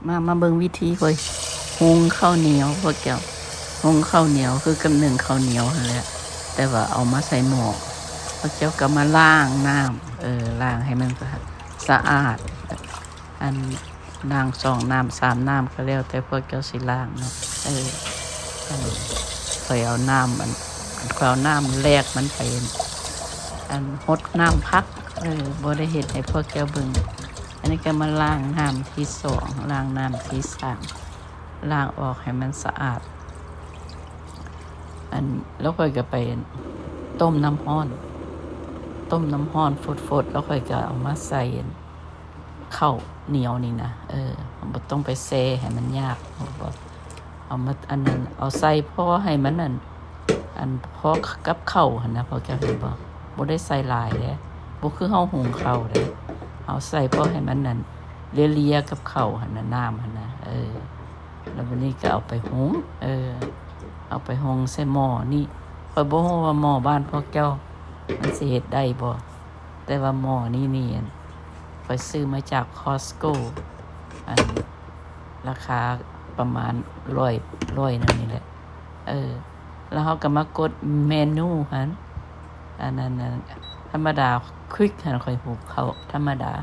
ມາ ມາເບິ່ງວິທີຂ້ອຍຫຸງເຂົ້າໜຽວພວກເຈົ້າ. ຫຸງເຂົ້າໜຽວຄືກັບໜຶ້ງເຂົ້າໜຽວຫັ້ນແຫຼະ ແຕ່ວ່າເອົາມາໃສ່ໝໍ້. ພວກເຈົ້າກໍມາລ້າງນ້ຳ ເອີ ລ້າງໃຫ້ມັນສະອາດ ອັນ ລ້າງສອງນ້ຳສາມນ້ຳກໍແລ້ວແຕ່ພວກເຈົ້າຊິລ້າງເນາະ. ເອີ ອັນ ຂ້ອຍເອົານ້ຳ ອັນ ຂ້ອຍເອົານ້ຳແລກມັນໄປ ອັນ ຫົດນ້ຳຜັກ. ເອີ ບໍ່ໄດ້ເຮັດໃຫ້ພວກເຈົ້າເບິ່ງ. ອັນນີ້ກໍມາລ້າງນ້ຳທີສອງ ລ້າງນ້ຳທີສາມ ລ້າງອອກໃຫ້ມັນສະອາດ. ອັນ ແລ້ວຂ້ອຍກໍໄປຕົ້ມນ້ຳຮ້ອນ ຕົ້ມນ້ຳຮ້ອນຟົດໆ ແລ້ວຂ້ອຍກໍເອົາມາໃສ່ ເຂົ້າໜຽວນີ້ນະ ເອີ ບໍ່ຕ້ອງໄປແຊ່ໃຫ້ມັນຍາກ ເອົາມາ ອັນນັ້ນ ເອົາໃສ່ພໍໃຫ້ມັນ ອັນ ອັນ ພໍກັບເຂົ້າຫັ້ນນະ ພວກເຈົ້າເຫັນບໍ່? ບໍ່ໄດ້ໃສ່ຫຼາຍເດ້ ບໍ່ຄືເຮົາຫຸງເຂົ້າເດ້ ເຮົາໃສ່ພໍໃຫ້ມັນ ອັນ ເລຍໆ ກັບເຂົ້າຫັ້ນນະ ນ້ຳຫັ້ນນະ ເອີ ແລ້ວບັດນີ້ກໍເອົາໄປຫຸງ ເອີ ເອົາໄປຫຸງໃສ່ໝໍ້ນີ້. ຂ້ອຍບໍ່ຮູ້ວ່າໝໍ້ບ້ານພວກເຈົ້າມັນຊິເຮັດໄດ້ບໍ່? ແຕ່ວ່າໝໍ້ນີ້ນີ້ ຂ້ອຍຊື້ມາຈາກ Costco ອັນ ລາຄາປະມານຮ້ອຍ ຮ້ອຍໜຶ່ງນີ້ແຫຼະ ເອີ ແລ້ວເຮົາກໍມາກົດເມນູຫັ້ນ ອັນນັ້ນ ອັນ ທຳມະດາ Quick ຫັ້ນ ຂ້ອຍຫຸງເຂົ້າທຳມະດາ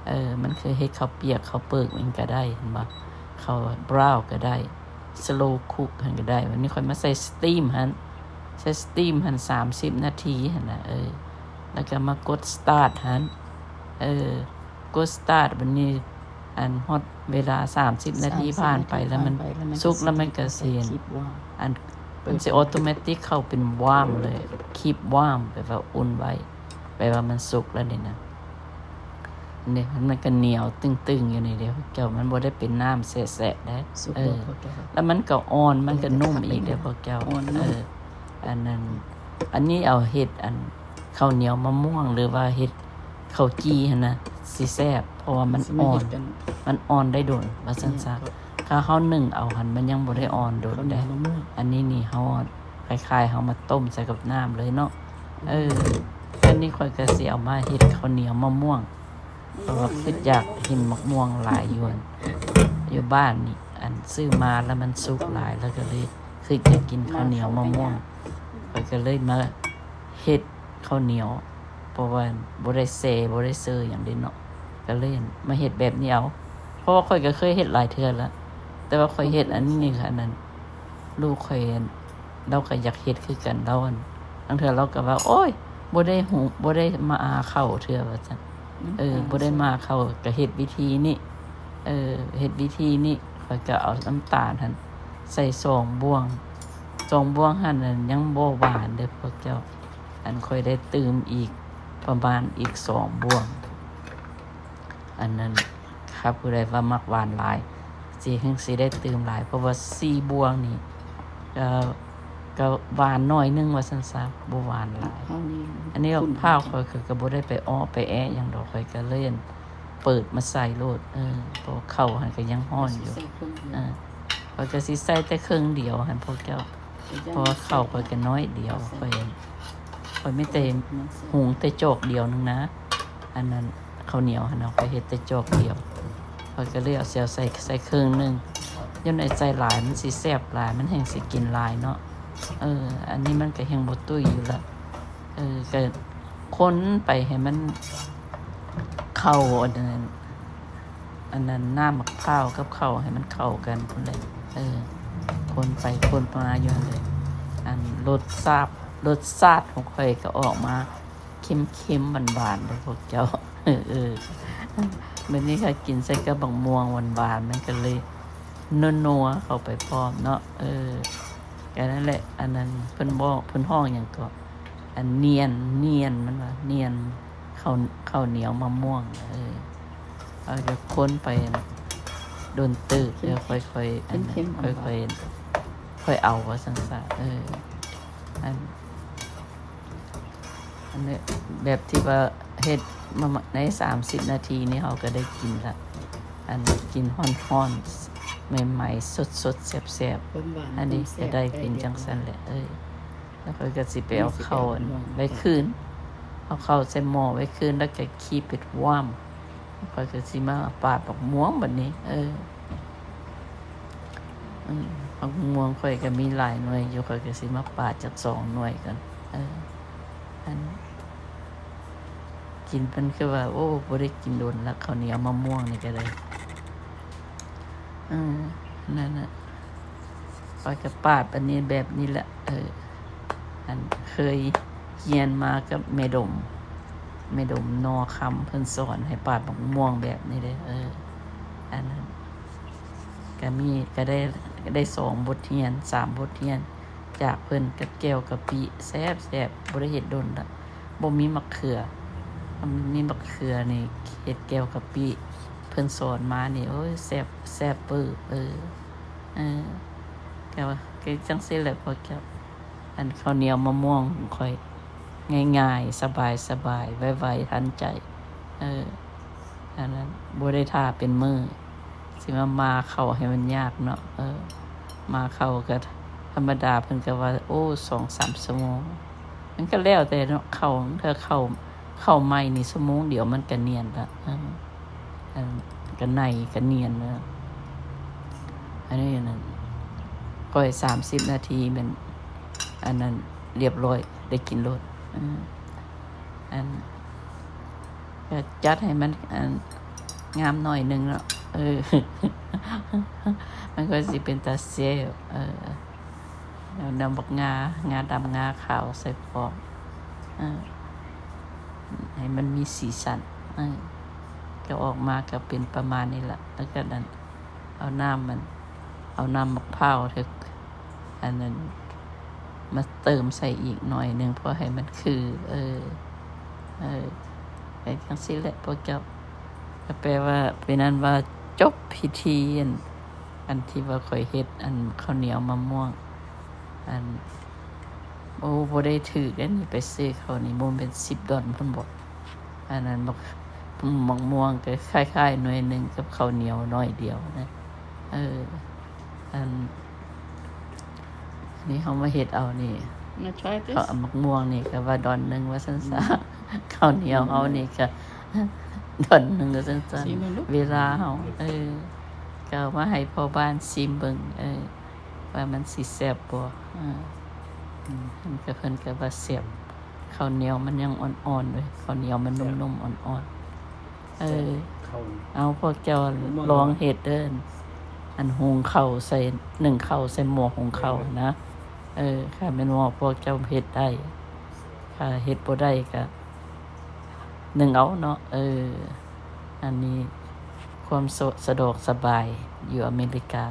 ເອີ ມັນຄືເຮັດເຂົ້າປຽກເຂົ້າເປີກມັນກໍໄດ້ ເຫັນບໍ່? ເຂົ້າ brown ກໍໄດ້ slow cook ຫັ້ນກໍໄດ້. ບັດນີ້ຂ້ອຍມາໃສ່ steam ຫັ້ນ ໃສ່ steam ຫັ້ນ ສາມສິບນາທີຫັ້ນນະ ເອີ ແລ້ວກໍມາກົດ start ຫັ້ນ ເອີ ກົດ start ບັດນີ້ ອັນ ຮອດເວລາສາມສິບນາທີຜ່ານໄປ ແລ້ວມັນສຸກ ແລ້ວມັນກໍຊິ ອັນ ມັນຊິ automatic ເຂົ້າເປັນ warm ເລີຍ keep warm ແປວ່າອຸ່ນໄວ້ ແປວ່າມັນສຸກແລ້ວນີ້ນະ. ນີ້ ມັນກໍໜຽວຕຶງໆ ຢູ່ນີ້ເດ້ ເຈົ້າ ມັນບໍ່ໄດ້ເປັນນ້ຳແຊະໆ ເດ້ ເອີ ແລ້ວມັນກໍອ່ອນ ມັນກໍນຸ້ມອີກເດ້ພວກເຈົ້າ ເອີ ອັນນັ້ນ ອັນນີ້ເອົາເຮັດ ອັນ ເຂົ້າໜຽວມະມ່ວງ ຫຼືວ່າເຮັດເຂົ້າຈີ່ຫັ້ນນະ ຊິແຊບ ເພາະວ່າມັນອ່ອນ ມັນອ່ອນໄດ້ດົນ ວ່າຊັ້ນຊະ. ຖ້າເຮົາໜຶ້ງເອົາຫັ້ນ ມັນຍັງບໍ່ໄດ້ອ່ອນດົນເດ້. ອັນນີ້ນີ້ ເຮົາ ຄ້າຍໆ ເຮົາມາຕົ້ມໃສ່ກັບນ້ຳເລີຍເນາະ. ເອີ ອັນນີ້ຂ້ອຍກໍຊິເອົາມາເຮັດເຂົ້າໜຽວມະມ່ວງ ເພາະວ່າຄິດຢາກກິນໝາກມ່ວງຫຼາຍຢູ່ ຢູ່ບ້ານນີ້ ອັນ ຊື້ມາແລ້ວມັນສຸກຫຼາຍ ແລ້ວກໍເລີຍຄິດຢາກກິນເຂົ້າໜຽວມະມ່ວງ ຂ້ອຍກໍເລີຍມາເຮັດເຂົ້າໜຽວ ເພາະວ່າບໍ່ໄດ້ແຊ່ ບໍ່ໄດ້ເຊີຫຍັງເດ້ເນາະ ກໍເລີຍມາເຮັດແບບນີ້ເອົາ ເພາະວ່າຂ້ອຍກໍເຄີຍເຮັດຫຼາຍເທື່ອແລ້ວ ແຕ່ວ່າຂ້ອຍເຮັດອັນນີ້ ອັນນັ້ນ ລູກຂ້ອຍ ລາວກໍຢາກເຮັດຄືກັນ ລາວ ອັນ ລາງເທື່ອລາວກໍວ່າ ໂອ້ຍ ບໍ່ໄດ້ຫຸງ ບໍ່ໄດ້ມາອາເຂົ້າເທື່ອ ວ່າຊັ້ນ. ເອີ ບໍ່ໄດ້ມາເຂົ້າ ກໍເຮັດວິທີນີ້ ເອີ ເຮັດວິທີນີ້ ຂ້ອຍກໍເອົານ້ຳຕານຫັ້ນໃສ່ສອງບ່ວງ ສອງບ່ວງຫັ້ນ ອັນ ຍັງບໍ່ຫວານເດີ້ພວກເຈົ້າ ອັນ ຂ້ອຍໄດ້ຕື່ມອີກປະມານອີກສອງບ່ວງ ອັນນັ້ນ ຖ້າຜູ້ໃດວ່າມັກຫວານຫຼາຍ ຊິ ແຮ່ງຊິໄດ້ຕື່ມຫຼາຍ ເພາະວ່າສີ່ບ່ວງນີ້ ກໍ ກໍຫວານໜ້ອຍໜຶ່ງວ່າຊັ້ນຊະ ບໍ່ຫວານຫຼາຍ. ອັນນີ້ໝາກພ້າວຂ້ອຍກໍ ກໍບໍ່ໄດ້ໄປເອາະໄປແອະຫຍັງດອກ ຂ້ອຍກໍເລີຍ ອັນ ເປີດມາໃສ່ໂລດ ເອີ ເພາະວ່າເຂົ້າຫັ້ນກໍຍັງຮ້ອນຢູ່ ເອີ ຂ້ອຍກໍຊິໃສ່ແຕ່ເຄິ່ງດຽວຫັ້ນພວກເຈົ້າ ເພາະວ່າເຂົ້າຂ້ອຍກໍໜ້ອຍດຽວ ຂ້ອຍ ຂ້ອຍມີແຕ່ຫຸງແຕ່ຈອກດຽວໜຶ່ງນະ ອັນນັ້ນ ເຂົ້າໜຽວຫັ້ນນະ ຂ້ອຍເຮັດແຕ່ຈອກດຽວ ຂ້ອຍກໍເລີຍເອົາ ຊິເອົາໃສ່ ໃສ່ເຄິ່ງໜຶ່ງ ຢ້ານໃສ່ຫຼາຍມັນຊິແຊບຫຼາຍ ມັນແຮ່ງຊິກິນຫຼາຍເນາະ ເອີ ອັນນີ້ມັນກໍແຮ່ງບໍ່ຕຸ້ຍຢູ່ລະ ເອີ ກໍຄົນໄປໃຫ້ມັນເຂົ້າ ອັນນັ້ນ ອັນນັ້ນ ນ້ຳໝາກພ້າວກັບເຂົ້າໃຫ້ມັນເຂົ້າກັນພຸ້ນແຫຼະ ເອີ ຄົນໄປຄົນມາຢູ່ຫັ້ນແຫຼະ ອັນ ລົດຊາດ ລົດຊາດຂອງຂ້ອຍກໍອອກມາ ເຄັມໆ ຫວານໆ ເດີ້ພວກເຈົ້າ ເອີ ເອີ ມື້ນີ້ຂ້ອຍກິນໃສ່ກັບບັກມ່ວງຫວານໆ ມັນກໍເລີຍນົວໆ ເຂົ້າໄປພ້ອມເນາະ ເອີ ກໍນັ້ນແຫຼະ ອັນນັ້ນເພິ່ນບອກ ເພິ່ນຮ້ອງຫຍັງເກາະ ອັນນຽນ ນຽນ ມັນວ່ານຽນ ເຂົ້າ ເຂົ້າໜຽວມະມ່ວງ ເອີ ເອົາກໍຄົນໄປດົນເຕີບ ແລ້ວຄ່ອຍໆ ອັນນັ້ນ ຄ່ອຍໆ ຄ່ອຍເອົາວ່າຊັ້ນຊະ ເອີ ອັນ ອັນນີ້ແບບທີ່ວ່າເຮັດມາ ມາໃນສາມສິບນາທີນີ້ ເຮົາກໍໄດ້ກິນລະ ອັນກິນຮ້ອນໆ ໃໝ່ໆ ສົດໆ ແຊບໆ ອັນນີ້ກໍໄດ້ເປັນຈັ່ງຊັ້ນແຫຼະ ເອີ ແລ້ວຂ້ອຍກໍຊິໄປເອົາເຂົ້າໄວ້ຄືນ ເອົາເຂົ້າໃສ່ໝໍ້ໄວ້ຄືນ ແລ້ວກໍ keep it warm ຂ້ອຍກໍຊິມາປາດບັກມ່ວງບັດນີ້ ເອີ ອືມ ໝາກມ່ວງຂ້ອຍກໍມີຫຼາຍໜ່ວຍຢູ່ ຂ້ອຍກໍຊິມາປາດຈັກສອງໜ່ວຍກ່ອນ. ເອີ ອັນ ກິນ ເພິ່ນຄືວ່າ ໂອ້ ບໍ່ໄດ້ກິນດົນລະ ເຂົ້າໜຽວມະມ່ວງນີ້ກໍໄດ້. ເອີ ນັ້ນນະ ຂ້ອຍກໍປາດອັນນີ້ແບບນີ້ແຫຼະ. ເອີ ອັນເຄີຍຮຽນມາກັບແມ່ດົມ ແມ່ດົມ ນໍຄຳ ເພິ່ນສອນໃຫ້ປາດໝາກມ່ວງແບບນີ້ເດ້. ເອີ ອັນນັ້ນ ກະມີ ກະໄດ້ ໄດ້ສອງບົດຮຽນ ສາມບົດຮຽນຈາກເພິ່ນ ກັບແຈ່ວກະປິ ແຊບໆ. ບໍ່ໄດ້ເຮັດດົນລະ ບໍ່ມີໝາກເຂືອ. ຄັນມີໝາກເຂືອນີ້ ເຮັດແຈ່ວກະປິ ເພິ່ນສອນມານີ້ ໂອ້ຍ ແຊບ ແຊບເປີ. ເອີ ເອີ ກະວ່າ ກະຈັ່ງຊີ້ແຫຼະພວກເຈົ້າ. ອັນເຂົ້າໜຽວມະມ່ວງຂອງຂ້ອຍ ງ່າຍໆ ສະບາຍໆ ໄວໆ ທັນໃຈ. ເອີ ອັນນັ້ນ ບໍ່ໄດ້ຖ້າເປັນມື້ ຊິມາໝ່າເຂົ້າໃຫ້ມັນຍາກເນາະ. ເອີ ໝ່າເຂົ້າກໍທຳມະດາ ເພິ່ນກໍວ່າ ໂອ້ ສອງສາມຊົ່ວໂມງ. ມັນກໍແລ້ວແຕ່ເນາະ ເຂົ້າ ເທື່ອເຂົ້າ ເຂົ້າໃໝ່ນີ້ ຊົ່ວໂມງດຽວມັນກໍນຽນລະ. ເອີ ອັນ ກະໄນກະນຽນເນາະ. ອັນນີ້ນັ້ນ ຂ້ອຍສາມສິບນາທີແມ່ນ ອັນນັ້ນ ລຽບຮ້ອຍ ໄດ້ກິນໂລດ. ເອີ ອັນ ກະຈັດໃຫ້ມັນ ອັນ ງາມໜ້ອຍໜຶ່ງເນາະ. ເອີ ມັນກໍຊິເປັນຕາແຊບ. ເອີ ແລ້ວນຳບັກງາ ງາດຳ ງາຂາວໃສ່ພ້ອມ. ເອີ ໃຫ້ມັນມີສີສັນ. ເອີ ກໍອອກມາກໍເປັນປະມານນີ້ລະ. ແລ້ວກໍນັ້ນ ເອົານ້ຳມັນ ເອົານ້ຳໝາກພ້າວ ເຖິກ ອັນນັ້ນ ມາເຕີມໃສ່ອີກໜ້ອຍໜຶ່ງ ເພື່ອໃຫ້ມັນຄື. ເອີ ເອີ ໄປຈັ່ງຊີ້ແຫຼະພວກເຈົ້າ. ກໍແປວ່າ ເປັນອັນວ່າຈົບພິທີ ອັນ ອັນທີ່ວ່າຂ້ອຍເຮັດ ອັນເຂົ້າໜຽວມະມ່ວງ. ອັນ ໂອ້ ບໍ່ໄດ້ຖືກເດ້ນີ້ ໄປຊື້ເຂົ້ານີ້ ບໍ່ແມ່ນສິບດອນພຸ້ນບໍ? ອັນນັ້ນ ໝາກ ໝາກມ່ວງກໍຄ້າຍໆໜ່ວຍໜຶ່ງກັບເຂົ້າໜຽວໜ້ອຍດຽວນະ. ເອີ ອັນ ອັນນີ້ເຮົາມາເຮັດເອົານີ້ ມາ try this ເຂົ້າ ໝາກມ່ວງນີ້ກໍວ່າດອນໜຶ່ງວ່າຊັ້ນຊະ. ອືມ ເຂົ້າໜຽວເຮົານີ້ກໍ ອືມ ດອນໜຶ່ງວ່າຊັ້ນຊະ. ຊີມເບິ່ງດູ ເວລາເຮົາ ເອີ ກໍເອົາມາໃຫ້ພໍ່ບ້ານຊີມເບິ່ງ ເອີ ວ່າມັນຊິແຊບບໍ່. ເອີ ອືມ ເພິ່ນກໍ ເພິ່ນກໍວ່າແຊບ. ເຂົ້າໜຽວມັນຍັງອ່ອນໆເດ້ ເຂົ້າໜຽວມັນນຸ້ມໆ ອ່ອນໆ. ເອີ ເອົາ ພວກເຈົ້າລອງເຮັດເດີ ອັນ ຫຸງເຂົ້າໃສ່ ໜຶ້ງເຂົ້າໃສ່ໝໍ້ຫຸງເຂົ້າຫັ້ນນະ. ເອີ ຖ້າແມ່ນວ່າພວກເຈົ້າເຮັດໄດ້ ຖ້າເຮັດບໍ່ໄດ້ກະໜຶ້ງເອົາເນາະ. ເອີ ອັນນີ້ຄວາມສະ ສະດວກສະບາຍຢູ່ອາເມລິກາ.